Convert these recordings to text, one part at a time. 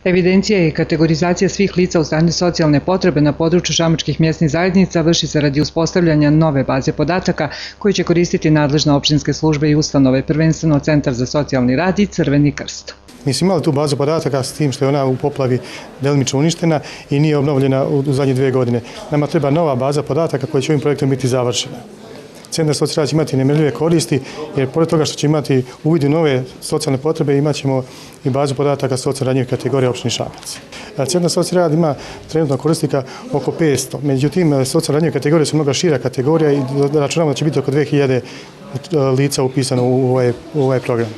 Evidencija i kategorizacija svih lica u stanju socijalne potrebe na području šamačkih mjesnih zajednica vrši se radi uspostavljanja nove baze podataka koju će koristiti nadležne opštinske službe i ustanove, prvenstveno Centar za socijalni rad i Crveni krst. Mi smo imali tu bazu podataka s tim što je ona u poplavi delimično uništena i nije obnovljena u zadnje 2 godine. Nama treba nova baza podataka koja će ovim projektom biti završena. Centar za socijalni rad će imati nemjerljive koristi jer pored toga što će imati uvid u nove socijalne potrebe imat ćemo i bazu podataka socijalno ranjivih kategorija opštine Šamac. Centar za socijalni rad ima trenutno korisnika oko 500, međutim socijalno ranjive kategorije su mnogo šira kategorija i računamo da će biti oko 2000 lica upisano u ovaj program.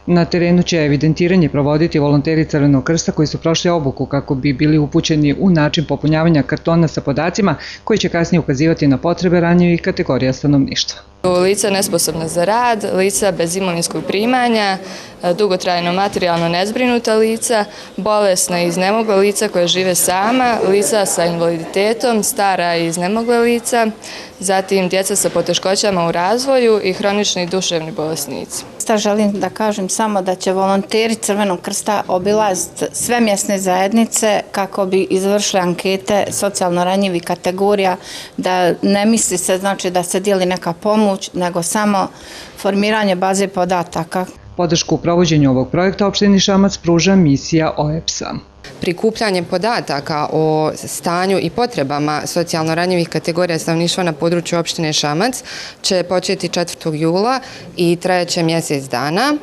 Na terenu će evidentiranje provoditi volonteri Crvenog krsta koji su prošli obuku kako bi bili upućeni u način popunjavanja kartona sa podacima koji će kasnije ukazivati na potrebe ranjivih kategorija stanovništva. Lica nesposobna za rad, lica bez imovinskog primanja, dugotrajno materijalno nezbrinuta lica, bolesna i iznemogla lica koja žive sama, lica sa invaliditetom, stara i iznemogla lica, zatim djeca sa poteškoćama u razvoju i hronični i duševni bolesnici. Želim da kažem samo da će volonteri Crvenog krsta obilaziti sve mjesne zajednice kako bi izvršili ankete socijalno ranjivih kategorija, da ne misli se znači da se dijeli neka pomoć, nego samo formiranje baze podataka. Podršku u provođenju ovog projekta opštini Šamac pruža misija OEBS-a. Prikupljanje podataka o stanju i potrebama socijalno ranjivih kategorija stanovništva na području opštine Šamac će početi 4. jula i trajaće mjesec dana.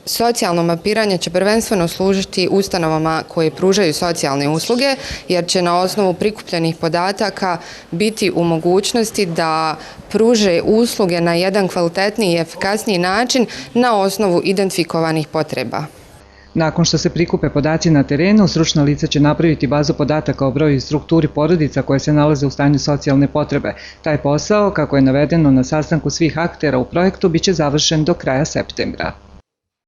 Socijalno mapiranje će prvenstveno služiti ustanovama koje pružaju socijalne usluge, jer će na osnovu prikupljenih podataka biti u mogućnosti da pruže usluge na jedan kvalitetniji i efikasniji način na osnovu identifikovanih potreba. Nakon što se prikupe podaci na terenu, stručna lica će napraviti bazu podataka o broju i strukturi porodica koje se nalaze u stanju socijalne potrebe. Taj posao, kako je navedeno na sastanku svih aktera u projektu, biće završen do kraja septembra.